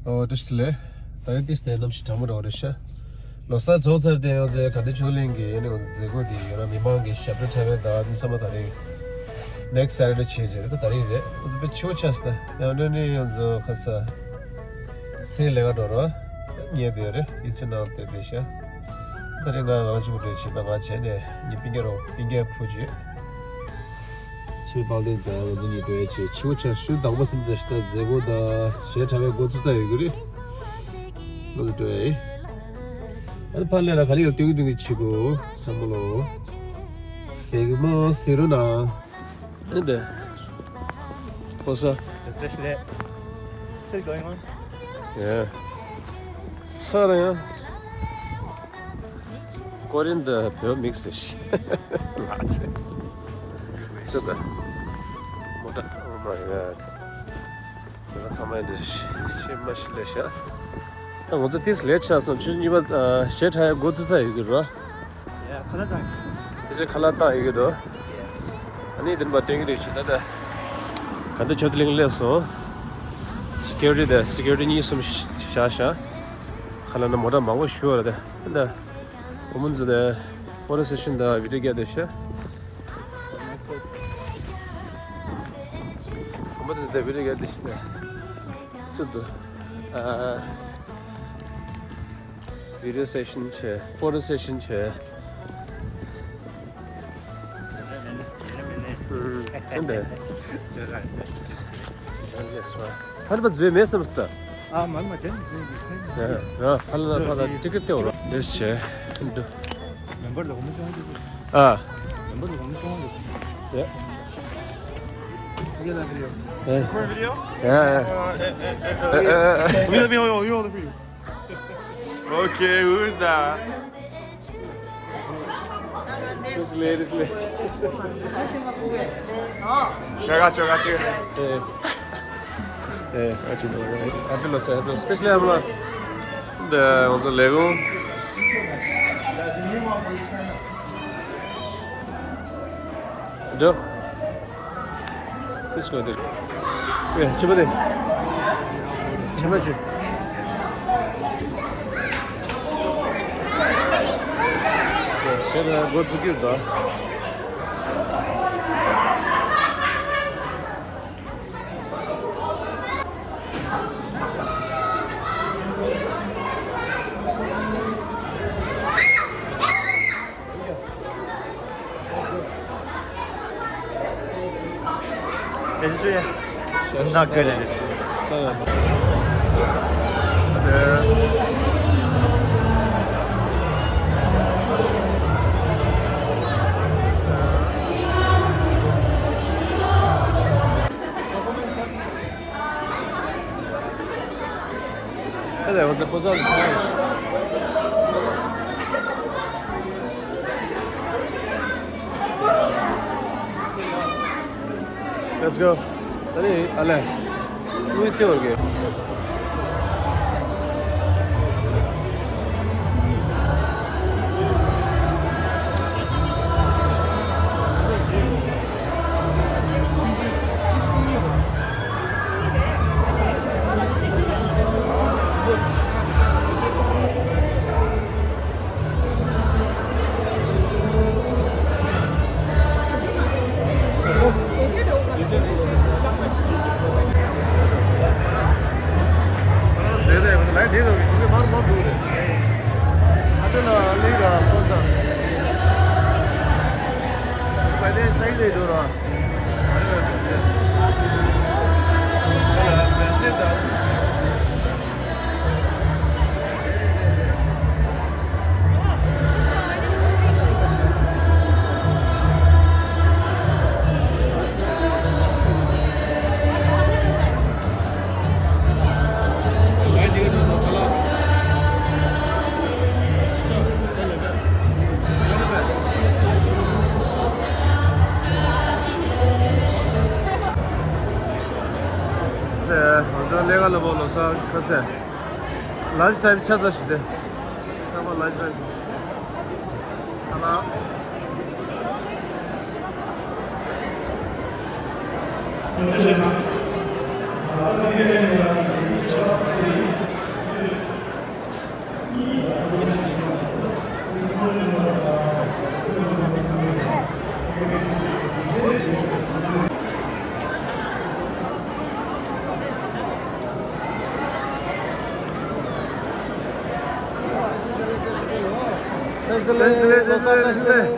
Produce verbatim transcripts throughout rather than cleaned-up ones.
ཨོ་བཀྲ་ཤིས་བདེ་ལེགས། ད་རེས་ཏིས་དེ་གནམ་གཤིས་གྲང་མོ་འདྲ་བོ་རེད་ཤག། ལོ་གསར་རྫོགས་ཚར་ཏེ་ཡོང་ཚེ་དགའ་ལྡན་ཆོས་གླིང་གི་ཨ་ནི་ང་ཚོ་མཛད་སྒོ་དེ་ཡོད་ན་མི་མང་གི་ཞབས་བྲོ་འཁྲབ་པའི་ཟླ་བ་འདི་ཚང་མ་ད་རེས་next Saturday བྱས་རྗེས་རེད། ད་ད་རེས་རེད། ཨོ་དེ་དཔེ་ཆེ་བོ་ཆགས་སོང་། ད་ཡང་འདྲ་ནི་ཡང་ཚོ་ཁ་ས་ཚེ་ལས་ཀ་འགྲོ་རོགས་ཉེ་དུ་ཡོད་རེད། ཡིད་ཆེས་གནང་སྟེ་བསྡད་ཤག། ད་རེས་ང་ང་གཅིག་པུ་འགྲོ་བྱེད་པ་ང་བྱས་ནས་ངའི་སྤུན་ཀྱག་རོགས་སྤུན་ཀྱག་བུ་བྱས། ཕྱི་པག་ལྡན་དང་ང་ཚོ་གཉིས་འགྲོ་ཡ་བྱས་ཕྱི་བོ་ཆ་ཤུལ་དང་པོ་སེམས་ཚ་ཞིག་ད་མཛད་སྒོ་དང་གཞས་འཁྲབ་པའི་འགོ་ཚུགས་ཚར་ཡོད་ཀྱི་རེད། ང་ཚོ་འགྲོ་ཡ་ཡིན། ཨ་ནི་ཕར་ལས་ལ་ག་ལེ་ཡོད་སྟོན་གི་སྟོན་གི་བྱེད་དགོས་བསམ་བློ། ཟེར་གི་མོ་ཟེར་རོ་ན། ཨེ་འདི། ཕོ་ས། Especially. Still going on? Yeah. ས་ར་ཡང་། ཀོ་རིན་ད་བོད་མིག་སི་ཤི། ལ་ཚེ། ད་ད། མོ་ད། Oh my god. ད་ཚང་མ་འདི་ཤི་མ་ཤི་ལས་ཤ། ད་ང་ཚོ་ཏིས་ལས་ཆགས་སོང་། ཆུ་གཉིས་པ་གཞས་འཁྲབ་ཡ་འགོ་ཚུགས་ཚར་ཡོད་ཀྱི་རོ། ཡ་ཁ་ལག་བཏང་། ཏིས་ཁ་ལག་བཏང་ཡོད་ཀྱི་རོ། ཨ་ནི་དེ་ནས་པ་སྟོན་གི་རེད་ཆུ་ད་ད། ག་འདི་ཆོས་གླིང་སླེབས་སོང་། སི་ཀུ་རི་ཊི་དེ་སི་ཀུ་རི་ཊི་གཉིས་གསུམ་བཞག་ཤག། ཁ་ལག་ན་མོ་ཊ་མང་པོ་ཞུ་བ་རེད་ད། ད། Women's the photo session the video get the share. Women's the video get this the. So the uh, video session share, photo session share. ཨེ་འདི། ཕ་ལ་པ་མཛོད་མེད་བསམ་སྟ། ཨ་མ་མ་དེ་ནི་ཡ་ཕ་ལ་ན་ཕ་ལ་ཊི་ཀེ་ཊི་སྟེར་རོགས། ལེས་བྱས། མེམ་བར་ལ་གོ་མི་ཅོང་ཨ། མེམ་བར་ལ་གོ་མི་ཅོང་ཡ། ཡ་ཡ། Okay, who's that? This lady, this lady. I got you, I got you. Hey. Hey, I got you. Happy Losar, happy Losar. This lady, the, was a Lego. Joe. This go there. Yeah, chupa de. Chupa chu. Yeah, sir, go to give da. Is it? Not good at it. Hello, the Brazil Times. Let's go. Allez, allez. Oui, t'es ok. ང་ཚོ་ལས་ཀ་ལ་བོ་ལོ་སར་ཁ་སེ། Lunch time ཆ་ཚང་ཞིག་སྟེ། ཚང་མ་lunch time། ཁ་ལག Translate, translate, translate.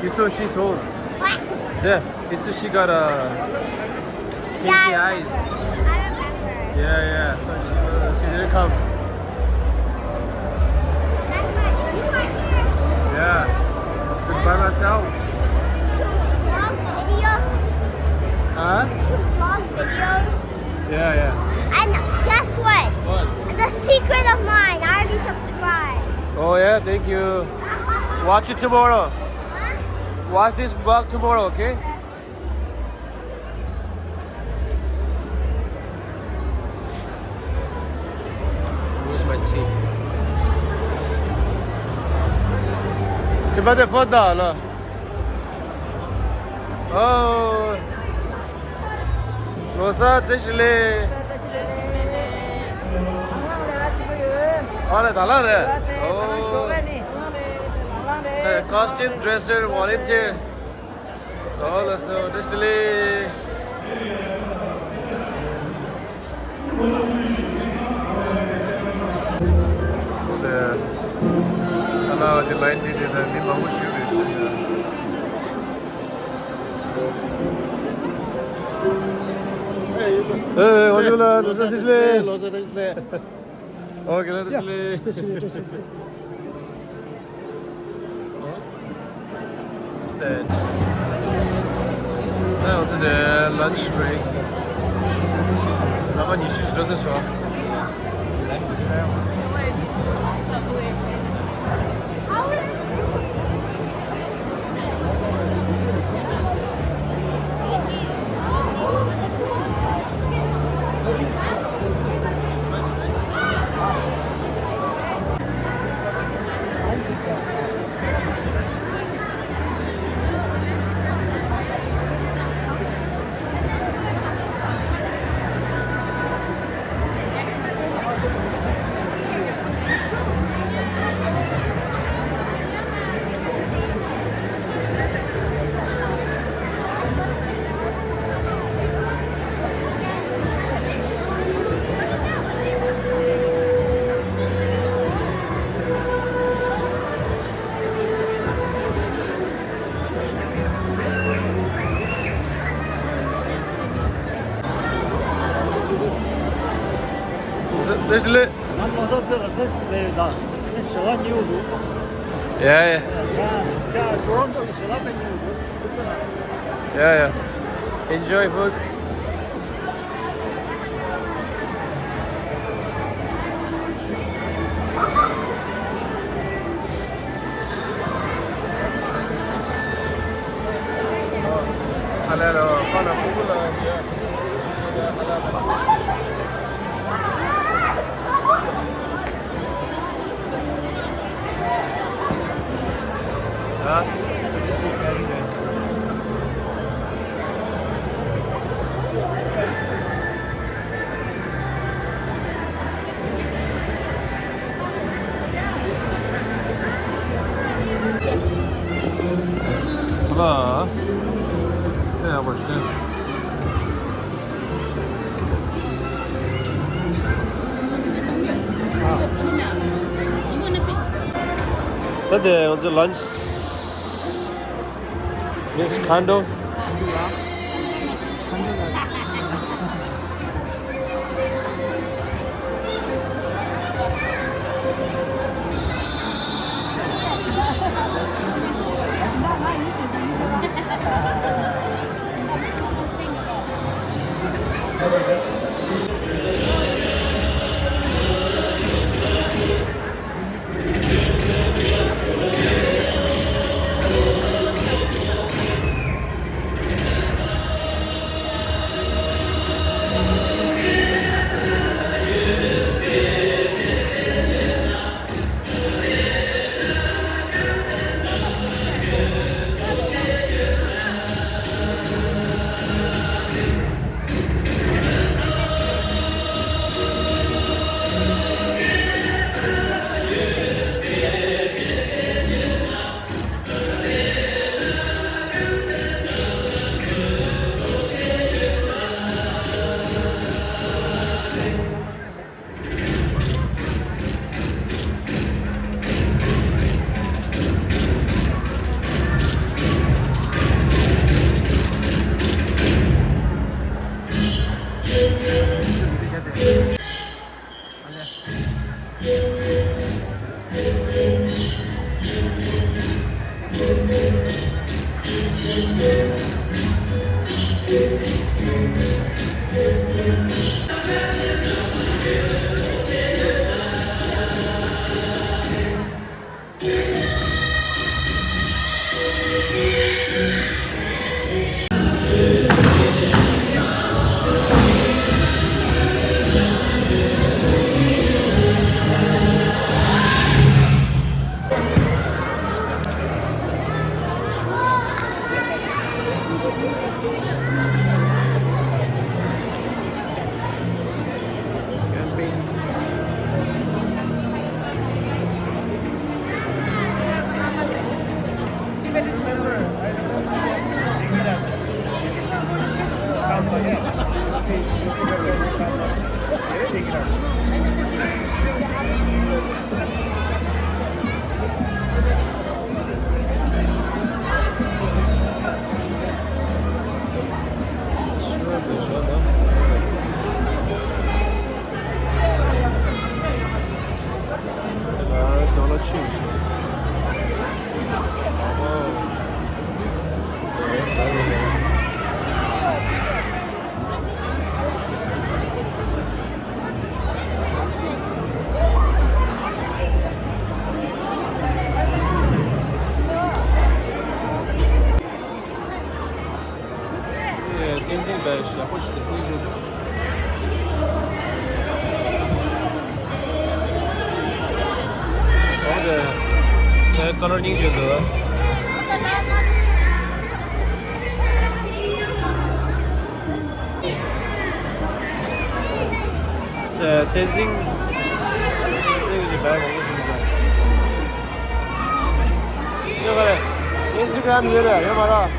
It's so, she's old. There, it's so, she got a kinky eyes. Yeah, yeah. So she, she didn't come. Yeah, just by myself. Two vlog videos. Huh? Two vlog videos. Yeah, yeah. And guess what? What? The secret of mine. I already subscribed. Oh yeah, thank you. Watch it tomorrow. Huh? Watch this vlog tomorrow, okay? Where's my tea? It's about the fourth dollar. Oh. ལོ་གསར་བཀྲ་ཤིས་བདེ་ལེགས། ཨ་ལེ་ད་ལ་རེད། ཨོ། ཨེ། costume dresser volunteer། ཨོ་ལགས་སོ། བཀྲ་ཤིས་བདེ་ལེགས། ཨོ་ལེ། ཨ་ལ་ཅིག་ལའིན་འདི་འདི་ད་མི་མང་པོ་ཞིག་རེད་ཤག་ཨེ། ཨེ། ཨོ་ལགས་སོ། ལོ་གསར་བཀྲ་ཤིས་བདེ་ལེགས། ལོ་གསར་བཀྲ་ཤིས་བདེ་ལེགས། ཨོ་ཁེ་ལགས། བཀྲ་ཤིས་བདེ་ལེགས། བཀྲ་ཤིས་བདེ་ལེགས། ཨ་འོ་ཙི་དེ་lunch break། སྐར་མ་ཉི་ཤུ་ཞིག་འགྲོ་ཚར་སོང་། བཀྲ་ཤིས་བདེ་ལེགས། ང་ལོ་གསར་ཚེས་ལ་བཀྲ་ཤིས་བདེ་ལེགས་དང་ཞལ་ལག་ཉོས་འདུག་ཡ་ཡ། ཡ་ཡ། ཇོ་རོན་ཊོ་གི་ཞལ་ལག་དཔེ་ཉོས་འདུག་ཁུ་ཚུར་ལ། ཡ་ཡ། Enjoy food. ད་དེ་ང་ཚོ་lunch Miss Khando. བསྟན་འཛིན་པའི་ཞག་པོ་ཞིག་ཏུ་བསྟན་འཛིན། འོ་རེད། ངའི་ཀ་ལོར་སྙིང་རྗེ་འདུག་བསྟན་འཛིན། བསྟན་འཛིན་གྱི་བའི་མང་པོ་ཞིག་འདུག་ཡོད་ག་རེད། ཨིན་སི་ཊ་གྷ་རམ་ཡོད་རེད། ཡོད་མ་རེད།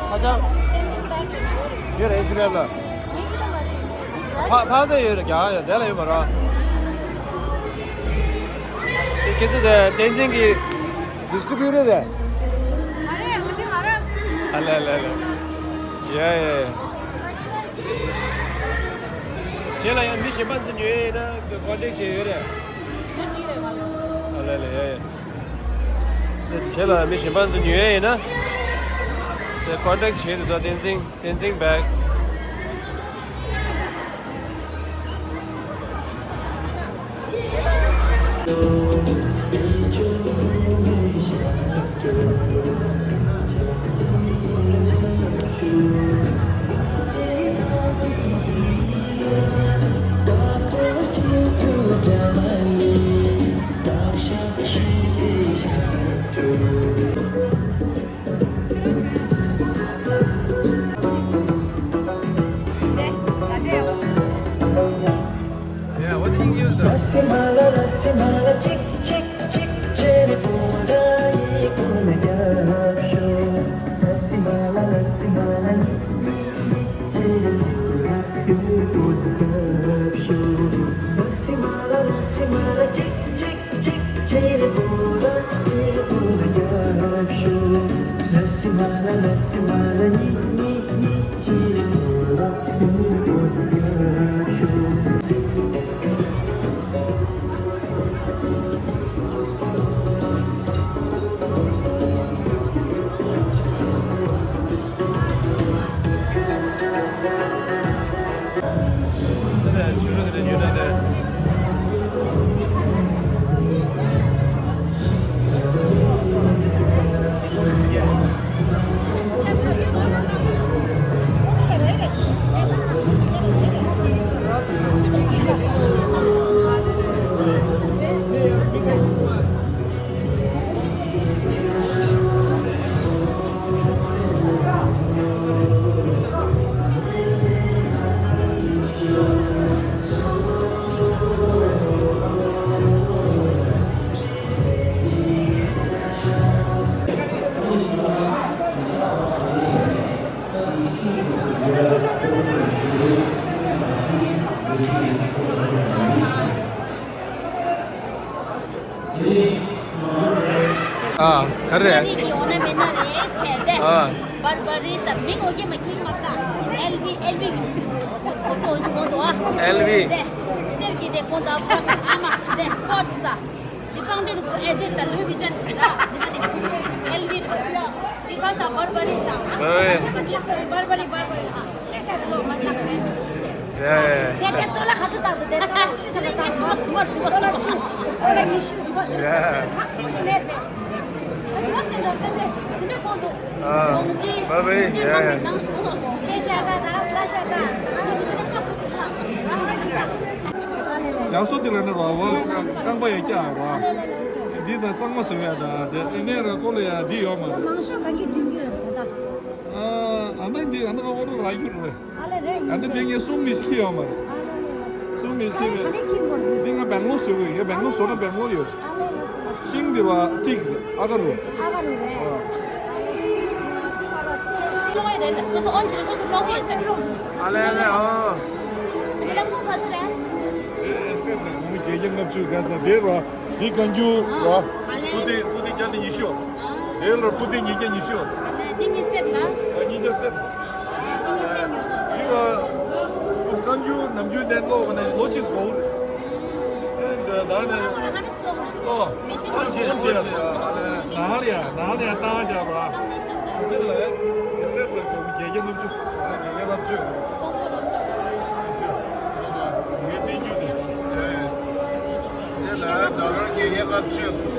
ཧ་ཅང་། བསྟན་འཛིན་པའི་ཡོད་རེད། ཡོད་རེད། ཨིན་སི་ཊ་གྷ་རམ་ལ། ངའི་གི་ད་མ་རེད། ངའི་གི་ཕ་ཕ་དེ་ཡོད་རེད། རྒྱ་ཡོད་དེ་ལ་ཡོད་མ་རེད། དེ་ཁྱེད་ཚོ་དེ་བསྟན་འཛིན་གྱི་ཌི་སི་ཊི་བྷིའུ་ཊར་རེད། མ་རེད། ང་དེ་མ་རེད། ཨ་ལེ་ལེ་ལེ། ཡ་ཡ་ཡ། ཁྱེད་ལ་ཡང་མི་གཞན་པ་ཚོ་ཉོ་ཡས་ཡིན་ན་ཀོན་ཊེག་བྱས་ཡོད་རེད། ཨ་ལེ་ལེ་ཡ་ཡ། ཁྱེད་ལ་མི་གཞན་པ་ཚོ་ཉོ་ཡས་ཡིན་ན། དེ་ཀོན་ཊེག་བྱེད་དུ་འདུག་བསྟན་འཛིན། བསྟན་འཛིན་བེག་ཨ། ག་རེ། ཨ་རི་གི་ཨོ་ན་མེ་ན་རེ་ཆེ་དེ། ཨ། བར་བར་རི་ས་མིང་ཨོ་ཀེ་མ་ཁྱིལ་མ་ཀ། ཨེལ་ཝི་ཨེལ་ཝི་གི་ཁོ་ཁོ་ཨོ་ཇུ་མོ་དོ་ཨ། ཨེལ་ཝི། དེ་སེར་གི་དེ་ཁོ་དོ་ཨ་ཁོ་ཨ་མ་དེ་ཁོ་ཆ་ས། དེ་པང་དེ་ཨེ་དེ་ས་ལུའི་ཝི་ཅན་ར་དེ་མ་དེ་ཨེལ་ཝི་རེད། དེ་ཁ་ས་བར་བར་རི་ས། བར་བར་རི་བར་བར་རི་བར་བར་རི་ཨ། ཤེས་བྱ་དེ་ལོ་མ་ཆགས་པ་རེད། ཡ་ཡ་ཡ། དེ་དེ་ཏོ་ལ་ག་ཚོད་བཏང་འདུག་དེ་ཏོ་ལ་ཆུ་དེ་ལ་བཏང་འདུག་ཏོ་ལ་ཉི་ཤུ་ཡོད་པ་དེ་ཁ་ཁུ་ཞིག་མེད་པས། ཨ། བར་བར་རི། ཡ་ཡ། ཤེས་བྱ་ད་ད་སླ་བྱ་ད། ཡག་སོ་དེ་ལ་ནི་རོ་བ་རྐང་པ་ཡོད་ཀྱག་རོ། འདི་ཚ་གཙང་མ་བཟོ་ཡ་ད་དེ་ཨེ་ནས་ར་ཀོ་ལ་ཡ་འདི་ཡོད་མ་རེད། མང་ཤོས་གང་གི་སྒྲིག་གི་ཡོད་རེད་ད། ཨ་ཨ་མ་ ཨ་ནི་ང་ཨོ་རོ་རག་རྒྱུ་རེད། ཨ་ལེ་རེད། ཨ་ནི་འདི་ངས་གསུམ་མི་ཤི་ཡོད་མ་རེད། གསུམ་མི་ཤི་རེད། འདི་ང་སྦེང་ལོར་བཟོ་གི་ཡོད། སྦེང་ལོར་བཟོ་ན་སྦེང་ལོར་ཡོད། ཤིང་འདི་བ་ཏིག་ཨ་ཀ་རུ། ཨ་ཀ་རུ་རེད། ཨ་ལེ་ཨ་ལེ་ཨོ། ཨེ་སེམས་ནས་ངོ་མི་བརྒྱད་བརྒྱ་ལྔ་བཅུ་ག་ས་དེ་རོ། འདི་བཀའ་འགྱུར་རོ། ཨ་ལེ། པོ་ཏི་པོ་ཏི་བརྒྱ་དང་ཉི་ཤུ། དེ་ལ་པོ་ཏི་ཉིས་བརྒྱ་ཉི་ཤུ། ཨ་ལེ་འདི་གཉིས་སེར་ལ། ཨ་གཉིས་བརྒྱ་སེར། འདི་གཉིས་སེར་ཉོ་དགོས་ཟེར། འདི་ལ་བཀའ་འགྱུར་ནམ་རྒྱུན་ལྡན་ཀློག་ག་ནས་ལོ་གཅིག་སྒོར། ཨེ་འདི་ད་ནས་ཀློག་ཨོ་ཅེ་ནང་ལ་ཡ་ནང་ལ་ཡ་བཏང་བཞག་པ། དེ་ལ་ཡ་སེར་ལ་བརྒྱད་བརྒྱ་ལྔ་བཅུ། བརྒྱད་བརྒྱ་ལྔ་བཅུ། ངས་བསྟན་རྒྱུ་དེ། ཟེར་ལ་ཌོ་ལར་བརྒྱད་བརྒྱ་ལྔ་བཅུ།